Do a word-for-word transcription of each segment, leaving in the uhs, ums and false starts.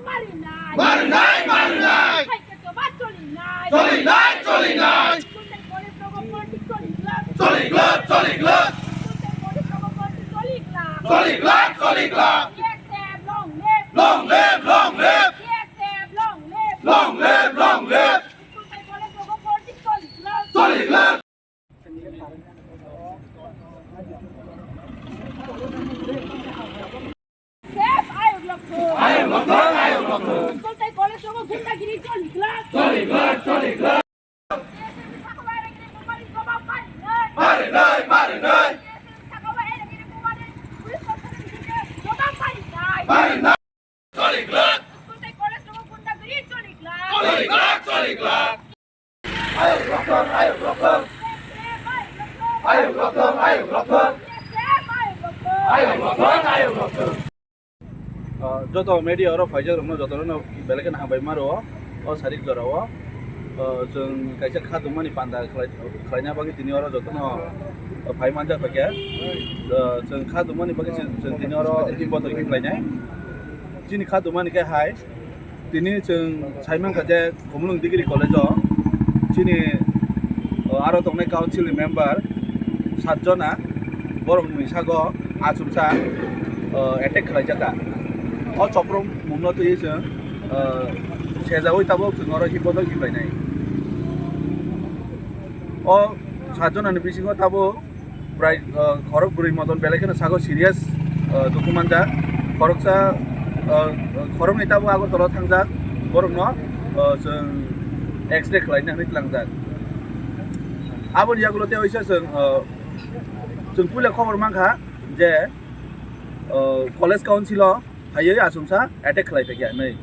Marinai! Marinai, marinai! Hai ke choba cholinai! Cholinai, cholinai! Kuntai police rogo politics cholinglak! Cholinglak, cholinglak! Kuntai police rogo politics cholinglak! Cholinglak, cholinglak! K S F long live! Long live, long live! K S F long live! Long live, long live! Kuntai police rogo politics cholinglak! Cholinglak! Safe, ayuk lokthung. Ayuk lokthung, ayuk lokthung. School tei college rogo gundagiri choliklak. Choliklak, choliklak. K S F ni sakao eragiri bumani jobab marinai. Marinai, marinai. K S F ni sakao eragiri bumani police protection ni jobab marinai. Marinai. Choliklak. School tei college rogo gundagiri choliklak. Choliklak, choliklak. Ayuk lokthung, ayuk lokthung. Ayuk lokthung, ayuk lokthung. Ayuk lokthung, ayuk lokthung. Ah, joto media oro phaijak rokno jotono belai kheno hambai maro o sarik jorao. Ah, chwng kaisa kha tongmani panda khlai-, khlaina bagwi tini oro jotono phai manjak kha khe. Ah, chwng kha tongmani bagwi chwng, chwng tini oro himboto him khlainai. Chini kha tongmani khe hai. Tini chwng sai mankha je Khumulwng Degree College o chini, o, aro tongnai council ni member sat jona borok ni sago achuksa, o, attack khlai jaka. O choprom mungno twi chwng, o, sejaui tabuk chwng oro himboto himlainai. O sat jona ni bisingo tabuk Prai, ah, khorok bwrwi moton belai kheno sago serious, ah, dukhu manjak. Khoroksa, ah, khoroknwi tabuk Agartala o thangjak, borokno, ah, chwng X-ray khlaina hwnwi tlangjak. Aboni yagulo tei waisa chwng, ah, chwng puila khobor mankha je, ah, college council o phaiwi achuksa attack khlai phaikha hinwi,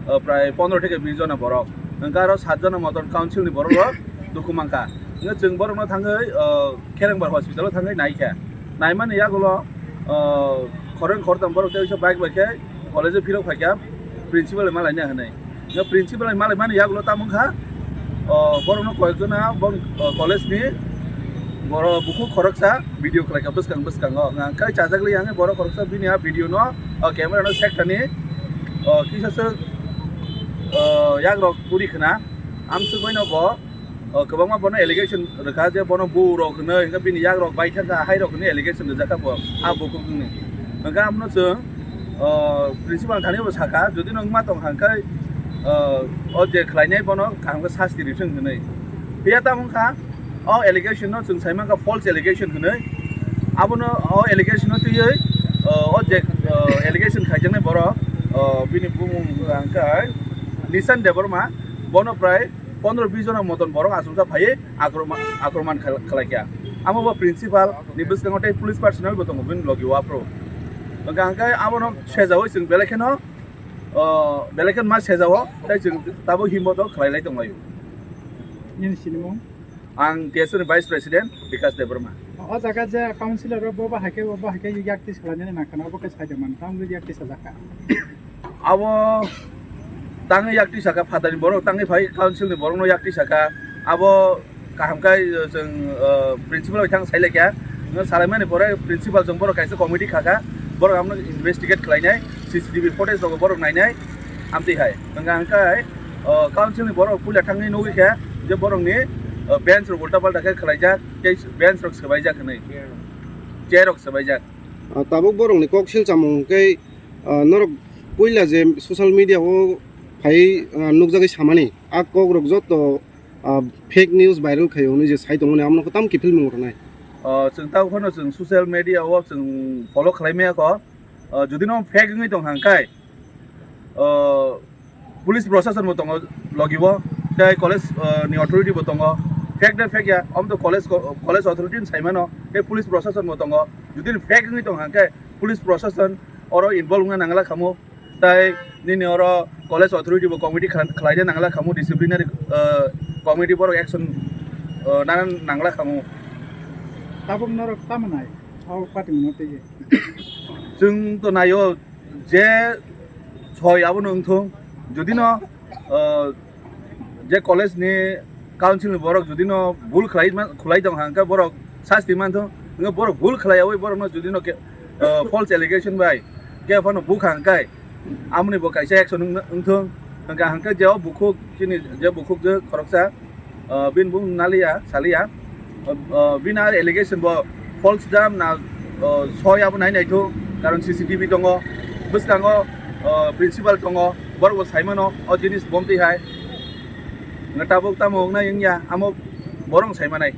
o, prai pondro theke bis jona borok. Hwnkhe aro sat jona moton council ni borok rok dukhu mankha. Hwnkhe chwng borokno thangwi, o, Kherengbar hospital o thangwi naikha. Naimani yagulo, o, khoroknwi khoroktham borok tei waisa bike bai khe college o phirok phaikha principal bai malaina hinwi. Hwnkhe principal bai malaimani yagulo tamo wngkha, o, borokno koyekjona bo, o, college ni borok bukhuk khoroksa video khlaikha bwskang bwskango. Hwnkhe chajak li yang borok khoroksa bini a video no, o, camera no sek thani, o, kisa swk, o, yak rok puri khna. Amswk bai no bo, o, kwbangma bono allegation rwkha je bono bu rok hinwi, hwnkhe bini yak rok bai thangkha, hai rok hinwi allegation rwjakha bo a bukhuk wngwi. Hwnkhe amno chwng, o, principal thani bo sakha, jodi no wngma tong kha hwnkhe, o, o je khlainai bono kaham khe sasti rithwng hinwi. Phiya tamo wngkha, o allegation no chwng sai mankha false allegation hinwi. Abono o allegation no twiwi, o, o je, o, allegation khaijaknai borok, o, bini bumung wngkha Nishan Debbarma, bono prai pondro bis jona moton borok achukjak phaiwi akroma-, akromon khal-, khlaikha. Amo bo principal ni bwskango tei police personnel bo tongo bini logi o aphuru. Hwnkha hwnkhe abono sejaui chwng belai kheno, o, belai kheno ma sejao tei chwng tabuk himboto khlai lai tonglaio. Nini sinimung? Ang T S F ni Vice President Bikash Debbarma. O jaga je councilor rok bo bahai khe, bo bahai khe yak tis khlainani nangkha na, obo khe sai de man, tamo yak tis sajak kha. Abo tangwi yak tis sakha, phatani borok tangwi phai council ni borokno yak tis sakha. Abo kaham khe chwng, uh, principal bai thang sai laikha. No salaimani pore principal chwng borok kaisa committee khakha. Borok amno investigate khlainai, C C T V footage rok borok nainai. Amtwi hai. Hwnkha hwnkhe, o, council ni borok puila thangwi nugwi khe je borokni, o, bench rok ulta palta khe khlaijak, tei bench rok swbaijak hinwi. Chair rok swbaijak. Ah, tabuk borokni kok silchamung hwnkhe, ah, norok puila je social media o phai, ah, nukjagwi samani, a kok rok joto, ah, fake news viral khaio hinwi je sai tongmani, amno tamo kiphilmung rwnai? O, chwng tabuk phano chwng social media o chwng follow khlai maya kho. O, jodi no fake wngwi tong kha hwnkhe, o, police prosason bo tongo logi o, tei college, o, ni authority bo tongo. Fake de fake ya, omo to college, college authority ni sai mano, tei police prosason bo tongo. Jodi ni fake wngwi tong kha hwnkhe police prosason oro involve wngna nangla khamu, tei nini oro college authority bo committee khla-, khlaina nangla khamu, disciplinary, o, committee borok action, o, nana nangla khamu. Tabuk norok tamo nai, o party no twi. Chwng to naio, je soi abono wngthung, jodi no, o, je college ni council ni borok jodi no bul khlai man, khlai tong kha hwnkhe borok sasti manthung, hwnkhe borok bul khlaiyaui borok no jodi no ke, o, false allegation bai khe phano bukha hwnkhe Amoni bo kaisa action wng-, wngthung. Hwnkha hwnkhe je o bukhuk, chini je bukhuk je khoroksa, ah, bini bung naliya, saliya. Ah, ah, bini a allegation bo false dam na, ah, soi abo nai naithu, karon C C T V tongo, bwskango, ah, principal tongo, borok bo saimano o jinis bomtwi hai. Hwnkhe tabuk tamo wngnai wngya, amo borok saimanai.